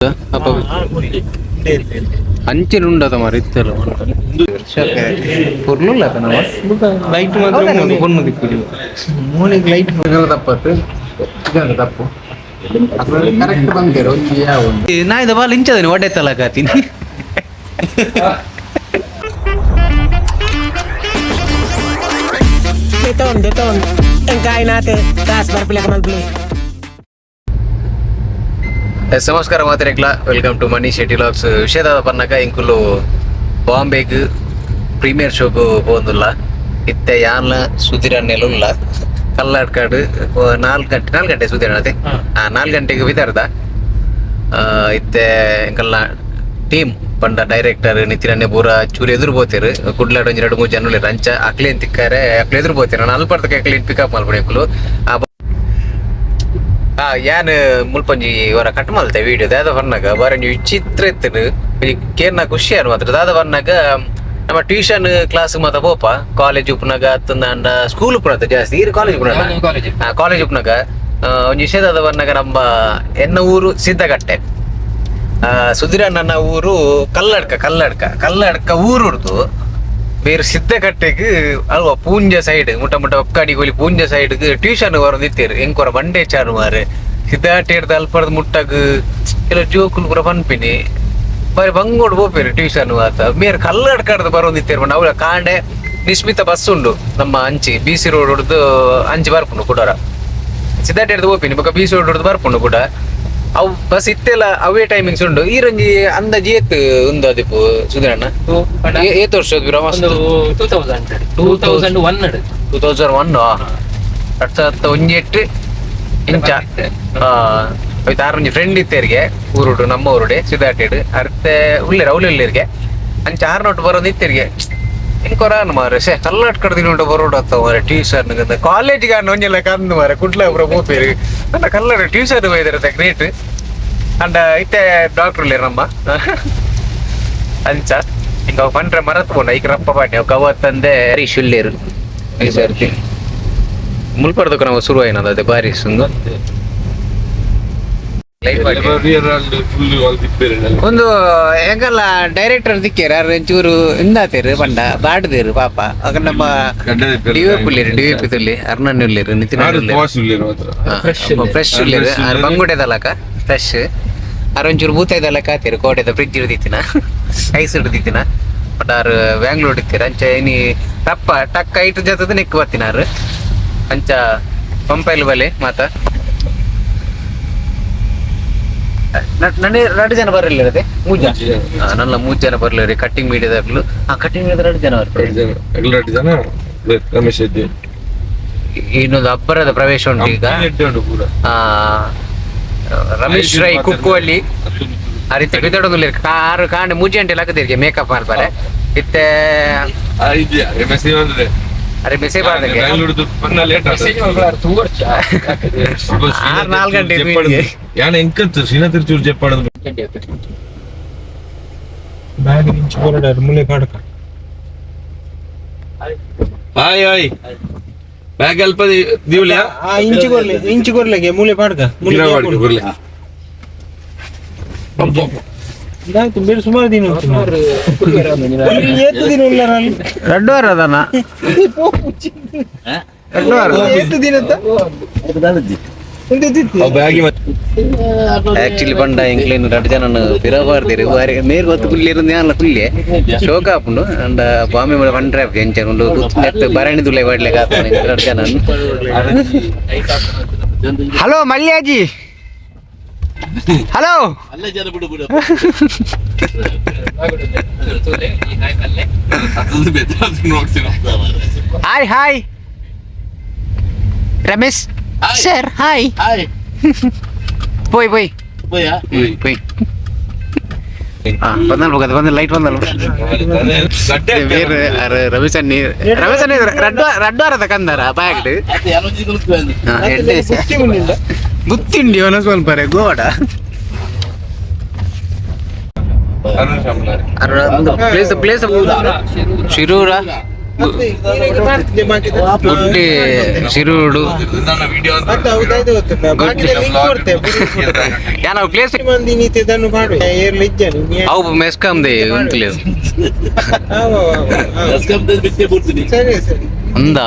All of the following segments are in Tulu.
ಅಪ್ಪ ಅಂಚಿನ ಉಂಡದ ಮಾರ ಇತ್ತಲ್ಲ. ಪೊರ್ಲುಲ್ಲ ನಮ್ಮ. ಲೈಟ್ ಮಾತ್ರ ಪೊಣ್ಣು ದಿಕ್ಕುಜಿ. ಮೋನಿಗೆ ಲೈಟ್ ತಪ್ಪತ್ತು, ಇದೊಂದು ತಪ್ಪು. ಕರೆಕ್ಟ್ ಬಂದಿರ ಒಂಜಿ ಯಾವ ಒಂದು ನಾಯ್ದ ಬಾಲ್ ಇಂಚದನಿ ಒಡೆ ತಲಕಾತೀನಿ. Beton, beton. Ang kain natin. Taas, para pila ka mag-play. ನಮಸ್ಕಾರ ಮಾತಿರೆಕ್ಲ, welcome to Mani Shetty vlogs. ವಿಷಯದ ಪನ್ನಕ ಇಂಕುಲು ಬಾಂಬೆಗ್ ಪ್ರೀಮಿಯರ್ ಶೋಗ್ ಪೋಂದುಲ್ಲ. ಇತ್ತೆ ಯಾನ್ಲ ಸುಧಿರನ್ನೆಲುಲ್ಲ ಕಲ್ಲಾಡ್ಕಾಡು. 4 ಗಂಟೆ, 4 ಗಂಟೆ ಸುಧಿರಣ್ಣತೆ. 4 ಗಂಟೆಗೆ ಬಿದಾರ್ದ. ಇತ್ತೆ ಎಂಕಲ್ನ ಟೀಮ್ ಪಂಡ ಡೈರೆಕ್ಟರ್ ನಿತಿನ್ ಅಣ್ಣೆ ಪೂರ ಚೂರು ಎದುರು ಪೋತೆರ್. ಕುಡ್ಲಾಡ್ ಒಂಜಿ ಎರಡು ಮೂರು ಜನ ಉಲ್ಲೆರ್. ಅಂಚ ಅಕ್ಲೇನ್ ತಿಕ್ಕಾರೆ, ಅಕ್ಲೆ ಎದುರು ಪೋತೆರ್. ನಾನು ಅಲ್ಪರ್ತಕ್ಕೆ ಅಕ್ಲೇನ್ ಪಿಕಪ್ ಮಲ್ಪುನ ಎಂಕುಲು. ಯಾನ್ ಮುಲ್ಪೊಂಜಿ ವರ ಕಟ್ ಮಲ್ತೆ ವಿಡಿಯೋ. ದಾದ ಪನ್ನಗ ಬಾರಿ ಒಂಜಿ ವಿಚಿತ್ರ ಇತ್ತುಂಡು, ಒಂಜಿ ಕೇರ್ನ ಖುಷಿ ಆನ್ ಮಾತ್ರ. ದಾದ ಪನ್ನಗ ನಮ್ಮ ಟ್ಯೂಷನ್ ಕ್ಲಾಸ್ ಮಾತ ಪೋಪ, ಕಾಲೇಜ್ ಉಪ್ಪುನಾಗ ಅತ್ತಂದ ಸ್ಕೂಲ್ ಉಪ್ಪುನತ ಜಾಸ್ತಿ. ಈರ್ ಕಾಲೇಜ್ ಉಪ್ಪುನ? ಕಾಲೇಜ್ ಉಪ್ಪುನಾಗ ಒಂಜಿ ವಿಷಯ ದಾದ ಪನ್ನಗ ನಮ್ಮ ಎನ್ನ ಊರು ಸಿದ್ದಗಟ್ಟೆ, ಸುಧೀರಣ್ಣನ ಊರು ಕಲ್ಲಡ್ಕ. ಕಲ್ಲಡ್ಕ ಕಲ್ಲಡ್ಕ ಊರುಡ್ದು ಬೇರೆ ಸಿದ್ದಕಟ್ಟೆಗ್ ಅಲ್ವಾ ಪೂಂಜ ಸೈಡ್ ಮುಟ್ಟ ಮುಟ್ಟ ಒಕ್ಕಾಡಿ ಗೋಲಿ ಪೂಂಜ ಸೈಡ್ ಟ್ಯೂಷನ್ ಬರೋದಿತ್ತೇರು. ಎಂಕೊರ ಬಂಡೆ ಚಾರು ಮಾರೆ ಸಿದ್ದಾಟೆ ಹಿಡ್ದು ಅಲ್ಪರ್ದು ಮುಟ್ಟಗ್ ಕೆಲವು ಜೋಕುಲು ಪೂರ ಪನ್ಪಿನಿ ಬಾರಿ ಬಂಗೋಡು ಪೋಪೇರು ಟ್ಯೂಷನ್ ಆತ. ಮೇರ್ ಕಲ್ಲಡ್ಕಡ್ದು ಬರೋದಿತ್ತೇರು. ಅವ್ರ ಕಾಂಡೆ ನಿಸ್ಮಿತ ಬಸ್ ಉಂಡು ನಮ್ಮ ಅಂಚಿ ಬಿ ಸಿ ರೋಡ್ ಹೊಡ್ದು ಅಂಚಿ ಬರ್ಪುಂಡು ಕುಡೋರ. ಸಿದ್ದಾಟೆ ಹಿಡ್ದು ಪೋಪಿನಿ, ಬೊಕ ಬಿ ಸಿ ರೋಡ್ ಹೊಡ್ದು ಬರ್ಪುಂಡು ಕೂಡ. ಅವು ಬಸ್ ಇತ್ತೆಲ್ಲ ಅವೇ ಟೈಮಿಂಗ್ಸ್ ಉಂಡು. ಈರೊಂಜಿ ಅಂದಾಜಿ ಏತ್ ಉಂದು ಅದಿಪ್ಪು ಸುಧೀರಣ್ಣ? ಏತ್ ವರ್ಷ? 2000, 2001. 2001, 2001 ಇಂಚ. ಐತ ಆರೊಂಜಿ ಫ್ರೆಂಡ್ ಇತ್ತೇರಿಗೆ ಊರುಡು, ನಮ್ಮ ಊರುಡೆ ಸಿದ್ದಾಟೆಡ್ ಅರ್ತೆ ಉಲ್ಲೇರ್ ಅವ್ಲು ಉಲ್ಲೇರಿಗೆ. ಅಂಚ ಆರ್ ನೋಟ್ ಬರೋದು ಇತ್ತೇರಿಗೆ. ಇಂಕೊರ ಮಾರೆ ಸೆ ಕಲ್ಲಾಟ್ ಕಡ್ದಿನ ಉಂಟು ಬರೋಡು ಅತ್ತ ಮಾರೆ. ಟ್ಯೂಷನ್ ಕಾಲೇಜ್ಗೆ ಒಂಜೆಲ್ಲ ಕಂದು ಮಾರೆ ಕುಡ್ಲ ಪೂರ ಪೋಪೇರು. ನನ್ನ ಕಲ್ಲಡ ಟ್ಯೂಷನ್ ಹೋಯ್ದಿರತ್ತೆ, ಗ್ರೇಟ್. ಅಂಡ ಇತ್ತೆ ಡಾಕ್ಟರ್ ಉಲ್ಲೇರ್ ನಮ್ಮ. ಅಂಚ ಹಿಂಗ ಅವು ಪಂಡ್ರೆ ಮರತ್ ಪೋಂಡ ಐಕ್ ರಪ್ಪ ಪಾಡ್ನೆ ಅವು ಕವತ್ತಂದೆ ಹರೀಶ್ ಉಲ್ಲೇರು. ಈ ಸರ್ತಿ ಮುಲ್ಪರ್ದಕ್ಕ ನಾವು ಶುರು ಆಯ್ನದ ಅದೇ ಬಾರಿ ಸುಂದು ಲೈಟ್ ಒಂದು. ಎಂಕಲ್ಲ ಡೈರೆಕ್ಟರ್ ದಿಕ್ಕೇರ್ ಯಾರು ಒಂಚೂರು ಇಂದಾತೇರು ಪಂಡ ಬಾಡ್ದೇರು ಪಾಪ. ಆಗ ನಮ್ಮ ಡಿ ವಿ ಪುಲ್ಲೇರು, ಡಿ ವಿ ಪಿ ತುಲ್ಲಿ ಅರ್ಣನ್ ಉಲ್ಲೇರು, ನಿತಿನ್ ಫ್ರೆಶ್ ಉಲ್ಲೇರು. ಆರ್ ಬಂಗುಡೆದಲಕ ಫ್ರೆಶ್. ಆರ್ ಒಂಚೂರು ಬೂತಾಯ್ದಲ್ಲ ಕಾತೇರು, ಕೋಟೆದ ಫ್ರಿಜ್ ಹಿಡ್ದಿತ್ತಿನ, ಐಸ್ ಹಿಡ್ದಿತ್ತಿನ. ಬಟ್ ಆರ್ ಬ್ಯಾಂಗ್ಳೂರ್ ಇತ್ತೀರ. ಅಂಚ ಇನಿ ಟಪ್ಪ ಟಕ್ಕ ಐಟು ಜೊತೆ ನೆಕ್ಕು ಬರ್ತಿನ ಆರ್. ಅಂಚ ಪಂಪೈಲ್ ಬಲೆ ಮಾತ ನನ್ನ ಎರಡು ಜನ ಬರಲಿಲ್ಲ ಅದೇ ಮೂಜ. ನನ್ನ ಮೂರು ಜನ ಬರಲಿಲ್ಲ ರೀ. ಕಟ್ಟಿಂಗ್ ಮೀಡಿಯಾದಾಗ್ಲು ಆ ಕಟ್ಟಿಂಗ್ ಮೀಡಿಯಾದ ಎರಡು ಜನ ಬರ್ತಾರೆ. ಎರಡು ಜನ, ರಮೇಶ್ ಇದ್ದೆ. ಇನ್ನೊಂದು ಅಬ್ಬರದ ಪ್ರವೇಶ ಉಂಟು ಈಗ. ಉಂಟು ಪೂರ. ರಮೇಶ್ ರೈ ಕುಕ್ಕುವಲ್ಲಿ ಆ ರೀತಿ ಬಿದ್ದಡೋದಿಲ್ಲ. ಕಾರು ಕಾಂಡೆ ಮೂಜಿ ಗಂಟೆ ಲಕ್ಕದಿರ್ಗೆ ಮೇಕಪ್ ಮಾಡ್ತಾರೆ ಇತ್ತೆ. ಮೆಸೇಜ್ ಬಂದಿದೆ. ಅರೆ ಮೆಸೇಜ್ ಬಾರ್ದಂಗೆ. ಬ್ಯಾಂಗ್ಳೂರ್ದು ಪನ್ನ ಲೇಟ್. ಆರು ನಾಲ್ಕು ಗಂಟೆ ಇದ್ವಿ. ಯಾನ ಎಂಕತ್ತು ಶ್ರೀನಾಥ್ ಚೂರು ಜೆಪ್ಪಾಡೋದು. ಬ್ಯಾಗ್ ಇಂಚ್ ಕೊರಡಾರು ಮುಲೆ ಕಾಡ್ಕ. ಹಾಯ್ ಹಾಯ್, ಬ್ಯಾಗ್ ಅಲ್ಪ ದಿವ್ಲ್ಯಾ. ಆ ಇಂಚ್ ಕೊರ್ಲೆ, ಇಂಚ್ ಕೊರ್ಲೆಗೆ ಮೂಲೆ ಪಾಡ್ಕ ಮೂಲೆ. ಬರ್ಲೆ. ಇದಾಯ್ತು ಬೇರೆ ಸುಮಾರು ದಿನ ಉಂಟು. ಏತ್ ದಿನ ಉಳ್ಳಾರ ಅಲ್ಲಿ? ರಡ್ಡು ವಾರ ಅದನ್ನ. ಏತ್ ದಿನ ಅಂತ? ಒಂದು ಇದ್ದಿತ್ತು. ಬ್ಯಾಗಿ. ಆಕ್ಚುಲಿ ಪಂಡ ಎಂಕ್ಲೇನ್ ರಡ್ಡು ಜನ ಪಿರಬಾರ್ದಿರು ಬಾರಿ ಮೇರ್ ಗೊತ್ತು ಕುಲ್ಲಿರು ಜ್ಞಾನ ಕುಲ್ಲೆ ಶೋಕ ಆಪುಂಡು. ಅಂಡ ಬಾಂಬೆ ಮೇಲೆ ಪಂಡ್ರೆ ಎಂಚ ಉಂಡು ನೆಟ್ ಭರಣಿ ದುಲೆ ಬಾಡ್ಲೆ ಕಾತನೆ ರಡ್ಡು ಜನ. ಹಲೋ ಮಲ್ಯಾಜಿ, ಹಲೋ. ನೋಡ್ತೀನಿ. Hi hi Ramesh sir, hi. ಪೋಯ್ ಪೋಯ್ ಪೋಯ್. ಬಂದಲ್ ಹೋಗದು ಬಂದ ಲೈಟ್ ಬಂದಲ್ ಬೇರೆ. ರಮೇಶ್ ಅನ್ನಿ, ರಮೇಶ್ ಅನ್ನಿ ರಡ್ಡು ರಡ್ಡು ವಾರದ ಕಂದರ ಬ್ಯಾಗ್ ಗುತ್ತಿಂಡಿ ಅವನ ಸ್ವಲ್ಪ ಗೋವಾಡ ಪ್ಲೇಸ್ ಪ್ಲೇಸ್ ಶಿರೂರ. ಗುಡ್ಡೆ ಶಿರೂರು ಯಾನ ಪ್ಲೇಸ್ ಅವು ಮೆಸ್ಕಾಂದೆ ಉಂತಲೆ ಸರಿ ಸರಿ ಅಂದ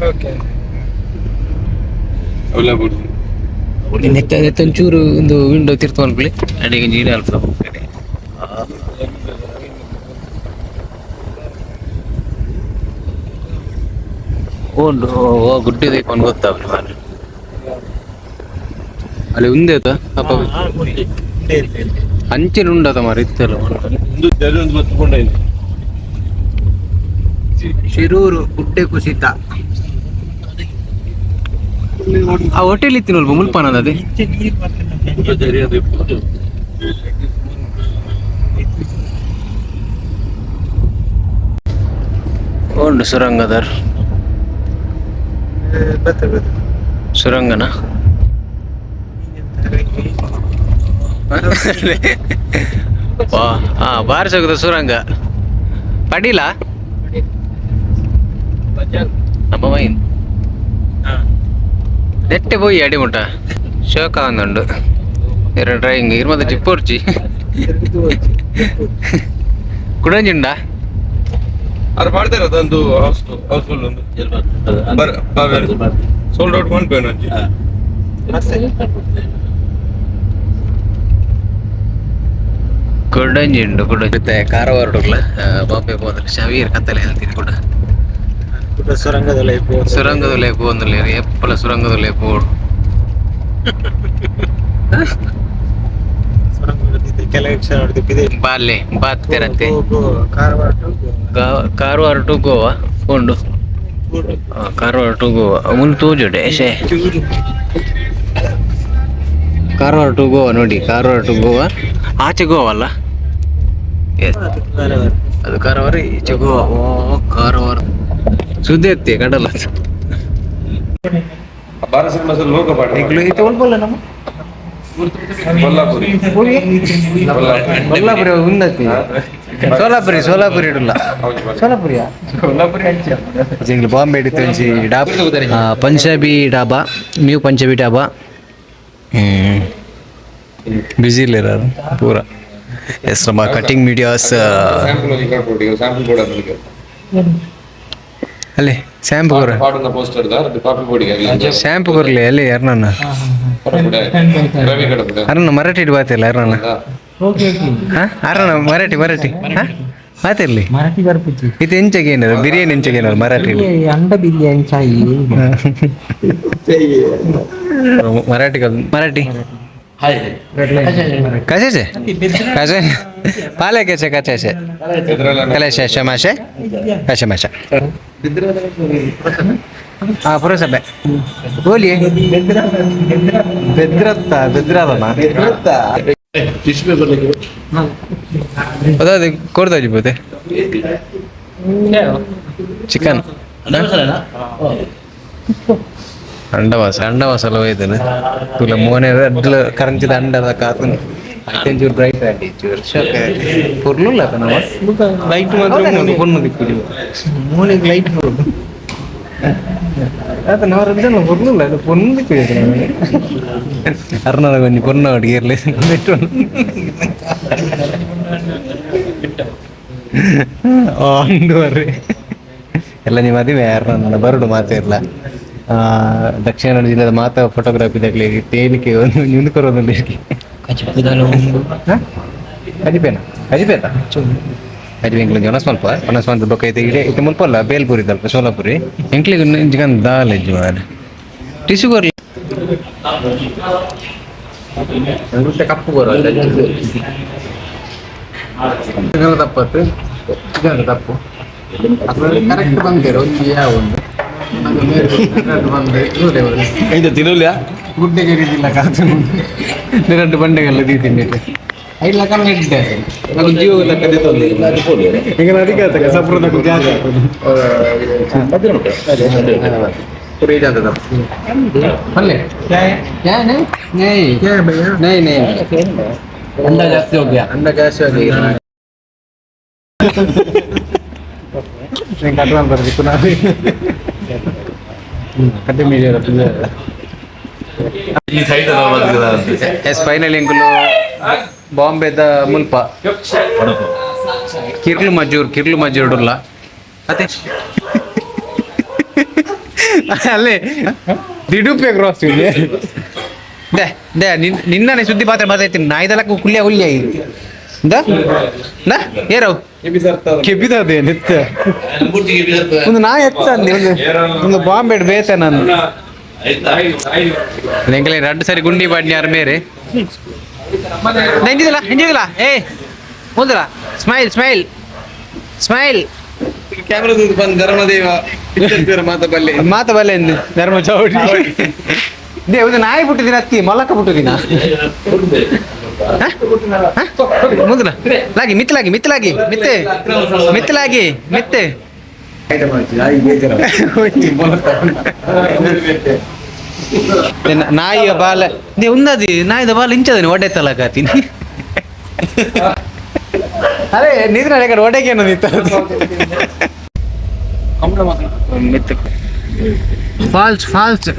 ಓಕೆ. ನೆತ್ತ ನೆತ್ತೊಂಚೂರು ಒಂದು ವಿಂಡೋ ತಿರ್ತು ಅನ್ಕೊಳ್ಳಿ ಅಡಿಗೆ ನೀರು ಅಲ್ಪ. ಓಂಡು ಓ ಗುಡ್ಡೆ ದೀಪನ್ ಗೊತ್ತಾಗ್ಲಿ ಮಾರ್ರೆ. ಅಲ್ಲಿ ಉಂದೇತ ಅಪ್ಪ ಅಂಚಿನ ಉಂಡದ ಮಾರ ಇತ್ತಲ್ಲ. ಶಿರೂರು ಗುಡ್ಡೆ ಕುಸಿತ ಆ ಹೋಟೆಲ್ ಇತ್ತಿನಲ್ಪ ಮುಲ್ಪಾನದ ಅದೇ. ಉಂಡು ಸುರಂಗದರ್. ಸುರಂಗನ ಹಾ ಬಾರಿ ಸೋಗದ ಸುರಂಗ ಪಡಿಲ ನಮ್ಮ ಮೈನ್ ನೆಟ್ಟೆ ಪೋಯಿ ಅಡಿಮುಟ ಶೋಕ ಒಂದುಂಡು ಎರಡು ಡ್ರೈವಿಂಗ್ ಇರ್ಮದ ಜಿಪ್ಪೋರ್ಚಿ ಕುಡಂಜುಂಡ. ಅದು ಮಾಡ್ತಾರೆ ಅದೊಂದು ಹೌಸ್ ಹೌಸ್ಫುಲ್ ಒಂದು ಸೋಲ್ಡ್ ಔಟ್ ಮಾಡ್ಬೇನು ಅಜ್ಜಿ. ಕೊಡಂಜಿ ಉಂಡು ಕೊಡಂಜಿ ಕಾರವಾರ ಬಾಂಬೆ ಹೋದ್ರೆ ಶವೀರ್ ಕತ್ತಲೆ ಹೇಳ್ತೀನಿ ಕೂಡ. ಸುರಂಗದ ಸುರಂಗದಲ್ಲೇ ಪೋಂದಿಲ್ಲ ಎಪ್ಪಲ ಸುರಂಗದಲ್ಲೇ ಪೋಡು. ಬಾಲ್ಲೆ ಬಾತ್ತೆರತ್ತೆ. ಕಾರವಾರ ಟು ಗೋವಾ ಉಂಡು ಕಾರವಾರ ಟು ಗೋವಾ ಮುನ್ ತೋಜುಡೆ ಶೇ ಕಾರವಾರ ಟು ಗೋವಾ ನೋಡಿ ಕಾರವಾರ ಟು ಗೋವಾ ಆಚೆ ಗೋವಾ ಅಲ್ಲ. Yes. ಅದು ಕಾರವಾರ ಈಚೆ ಗೋವಾ. ಓ ಕಾರವಾರ ಸುದ್ದಿ ಎತ್ತಿ ಕಡಲ. ಬಾರ ಸಿನಿಮಾ ಲೋಕ ಪಾಠ. ಕೊಲ್ಲಾಪುರಿ. ಕೊಲ್ಲಾಪುರಿ ಉನ್ನತಿ ಸೋಲಾಪುರಿ ಸೋಲಾಪುರಿ ಇಡಲ್ಲ ಸೋಲಾಪುರಿಯಾ ಜಿಂಗ್ಲು ಬಾಂಬೆ ಹಿಡಿತು ಡಾಬಾ ಪಂಜಾಬಿ ಡಾಬಾ ನ್ಯೂ ಪಂಜಾಬಿ ಡಾಬಾ ಬಿಸಿ ಇಲ್ಲ ಪೂರ ಎಸ್ ನಮ್ಮ cutting medias. Sample sample ಕೂಡ ಅಲ್ಲಿ ಸ್ಯಾಂಪು ಕೊರ ಪಾಡುನ ಪೋಸ್ಟರ್ ದ ಕಾಪಿ ಪೊಡಿ. ಸ್ಯಾಂಪು ಕೊರ್ಲಿ ಅಲ್ಲಿ ಯಾರನ್ನ ರವಿ ಕಡಪದ. ಅರಣ್ಣ ಮರಾಠಿ ಬಾತಿಲ್ಲ ಅರಣ್ಣ ಹಾ ಅರಣ್ಣ ಮರಾಠಿ ಮರಾಠಿ ಹಾ ಮಾತಿರ್ಲಿ. ಮರಾಠಿ ಬರ್ಪುಜಿ. ಇದು ಎಂಚಗೆ ಏನಾರು ಬಿರಿಯಾನಿ ಎಂಚಗೆ ಏನಾರು ಮರಾಠಿ. ಅಂಡ ಬಿರಿಯಾನಿ ಚಾಯಿ. मराठी का मराठी कशाचे कसे पालकाचे कशाचे कलेशे माशे कशे माशे ಹಾ ಪುರಸಭೆ ಬೋಲಿಯೇ ಬೆದ್ರತ್ತ ಬೆದ್ರಾದನ ಅದಾದ ಕೊಡ್ತಾ ಬೋತೆ ಚಿಕನ್ ಅಂಡ ಮಸಾಲ ಅಂಡ ಮಸಾಲ ಹೋಯ್ತಾನೆ ತುಲ ಮೋನೆ ಅಡ್ಲ ಕರಂಚಿದ ಅಂಡದ ಕಾತುನು ಚೂರು ಬ್ರೈಟ್ ಆಗಿ ಚೂರು ಪೊರ್ಲುಲ್ಲ ನಮ್ಮ. ಲೈಟ್ ಮಾತ್ರ. ಪೊಣ್ಣು ದಿಕ್ಕುಜಿ. ಮೋನೆಗೆ ಲೈಟ್ ಬರೋದು. ಆತ ನಾವು ಜನ ಪೊರ್ಲುಲ್ಲ ಅದು ಪೊಣ್ಣು ದಿಕ್ಕುಜಿ. ಅರ್ಣದ ಕೊಂಚ ಪೊಣ್ಣು ಅಡಿಗೆ ಇರಲಿ. ಅಂದುವರೆ ಎಲ್ಲ ನಿಮ್ಮ ಅದೇ ಯಾರನ್ನ ಬರಡು ಮಾತೇ ಇರಲ್ಲ. ದಕ್ಷಿಣ ಕನ್ನಡ ಜಿಲ್ಲೆದ ಮಾತ ಫೋಟೋಗ್ರಫಿ ತಗಲಿ ತೇಲಿಕೆ ಒಂದು ನಿಂದು ಕೊರೋದು. ಕಜಿಪೇನ ಕಜಿಪೇತ ಕಜಿಪೆ ಎಂಕ್ಲ ಒಣಸ್ ಮಲ್ಪ ಒಣಸ್ ಮಲ್ಪ ಬೊಕ್ಕ ಐತೆ ಇಡೆ ಇತ್ತೆ ಮುಲ್ಪ ಅಲ್ಲ ಬೇಲ್ಪುರಿ ದಲ್ಪ ಸೋಲಾಪುರಿ ಎಂಕ್ಲಿಗೆ ಚಿಕನ್ ದಾಲ್ ಎಜ್ಜು ಮಾರ್ರೆ ಟಿಸು ಕೊರ್ಲಿ ಕಪ್ಪು ಕೊರ ತಪ್ಪತ್ತು ಚಿಕನ್ ತಪ್ಪು ಕರೆಕ್ಟ್ ಬಂದಿರೋ ಒಂದು ಯಾವ ಒಂದು ಇದು ತಿನ್ನಲ್ಯಾ? ಗುಡ್ಡೆಗೆ ಇರಿದಿಲ್ಲ ಕಾತು ಎರಡು ಬಂಡೆಗೆಲ್ಲ ದೀತೀನಿ ಐದು ಲಕ್ಕ ಇಡ್ಡೆ ಅದು ಜೀವ ಲೆಕ್ಕ ಈಗ ಅದಕ್ಕೆ ಆತಕ ಸಪ್ರದ ಜಾಸ್ತಿ पूरी जाता था पल्ले क्या नहीं नहीं नहीं नहीं अंडा जास्ती हो गया अंडा जास्ती हो गया. ಎಸ್ ಫೈನಲ್ ಎಂಕುಲು ಬಾಂಬೆದ ಮುಲ್ಪ ಕಿರ್ಲು ಮಜೂರ್ ಕಿರ್ಲು ಮಜೂರ್ ಉಲ್ಲ ಅತ್ತೆ ಅಲ್ಲೇ ದಿಡುಪೆ ಕ್ರಾಸ್ ಇದೆ. ದೆ ದೆ ನಿನ್ನನೆ ಸುದ್ದಿ ಪಾತ್ರೆ ಮಾತಾಯ್ತೀನಿ ನಾಯ್ದಲಕ್ಕ ಕುಲ್ಯ ಹುಲ್ಯ ಇದು the ಏರವು ಕೆಬಿದದೆ ನಿತ್ಯ ಒಂದು ನಾಯಿ ಎತ್ತ ಅಂದೆ ಒಂದು ಒಂದು ಬಾಂಬೆ ಬೇತೆ ನಾನು. ಎಂಕಲೆ ಎರಡು ಸರಿ ಗುಂಡಿ ಬಾಡ್ನಿ ಯಾರು ಮೇರೆ ಎಂಜಿದಲ್ಲ ಎಂಜಿದಲ್ಲ ಏ ಮುಂದಲ್ಲ. Smile smile smile. ಕ್ಯಾಮ್ರಾ ಬಂದ್ ಧರ್ಮದೇವ ಮಾತ ಬಲ್ಲೆ. ಮಾತ ಬಲ್ಲೆ ಎಂದು ಧರ್ಮ ಚೌಡಿ they ಒಂದು ನಾಯಿ ಬಿಟ್ಟಿದಿನ ಅತ್ತಿ ಮೊಲಕ ಬಿಟ್ಟಿದಿನ ಮುಂದಲ ಲಾಗಿ ಮಿತ್ತಲಾಗಿ ಮಿತ್ತಲಾಗಿ ಮಿತ್ತೆ ಮಿತ್ತಲಾಗಿ ಮಿತ್ತೆ. ನಾಯಿಯ ಬಾಲ they ಉನ್ನದಿ ನಾಯಿದ ಬಾಲ ಇಂಚದನಿ ಒಡೆ ತಲಕಾತೀನಿ. ಅರೆ ನಿದ್ರೆ ಕಡೆ ಒಡೆಗೆ ಅನ್ನೋದಿತ್ತು. Falls falls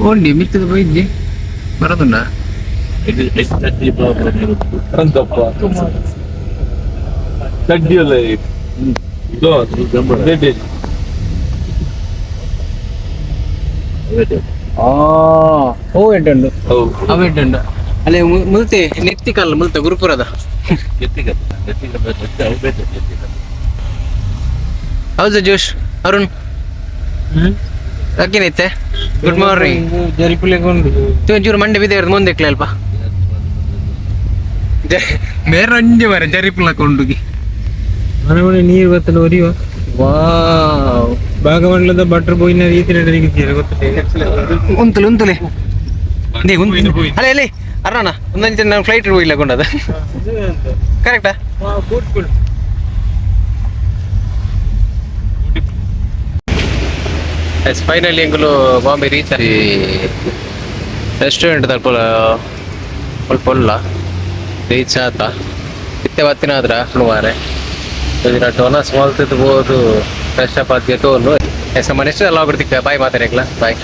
ಓಂಡಿ ಮಿತ್ತದ ಬೈದ್ನಿ ಬರೋದುಂಡ. ಓ ಎಂಟುಂಡು ಅವು ಎಂಟುಂಡು ಅಲ್ಲೇ ಮುಲ್ತೆ ನೆತ್ತಿ ಕಲ್ಲ ಮುಲ್ತ ಗುರುಪುರದ. ಹೌದಾ ಜೋಶ್ ಅರುಣ್ ಅಕ್ಕಿನೈತೆ. Good morning. ಜರಿಪುಲೆ ಕೊಂಡು. ಒಂಚೂರು ಮಂಡೆ ಬಿದ್ದೆ ಮುಂದೆ ಅಲ್ಪ ಮೇರಂಜೆ ಮರ ಜರಿಪುಲ ಕೊಂಡುಗಿ. ಮನೆ ಮನೆ ನೀರು ಗೊತ್ತಲ್ಲ ಒರಿಯುವ. ವಾವ್. ಭಾಗಮಂಡಲದ ಬಟ್ರ್ ಬೋಯಿನ ರೀತಿ ನಡೆದಿದ್ದೀರ ಗೊತ್ತಿಲ್ಲ. ಉಂತುಲೆ ಉಂತುಲೆ they ಅಲ್ಲೇ ಅಲ್ಲೇ ಅರುಣ ಒಂದೊಂದು ನಾನು ಫ್ಲೈಟ್ ಹೋಗಿಲ್ಲ ಕೊಂಡದ ಕರೆಕ್ಟಾ? ಎಸ್ ಫೈನಲಿ ಎಂಕುಲು ಬಾಂಬೆ ರೀಚ್ ರೆಸ್ಟೋರೆಂಟ್ ತಲ್ಪ ಸ್ವಲ್ಪ ಉಲ್ಲ ರೀಚ್ ಆತ ಇತ್ತೆ ಬತ್ತಿನ ಆದ್ರ ಮಾರೆ ಟೋನಸ್ ಮಲ್ತದ್ದು ಬೋದು ಫ್ರೆಶ್ ಅಪ್ ಆದ್ಗೆ ತೋಲು. ಎಸ್ ನಮ್ಮ ನೆಕ್ಸ್ಟ್ ಎಲ್ಲ ಹೋಗ್ತಿಕ್ಕ. Boy ಮಾತಾಡಕ್ಲ boy.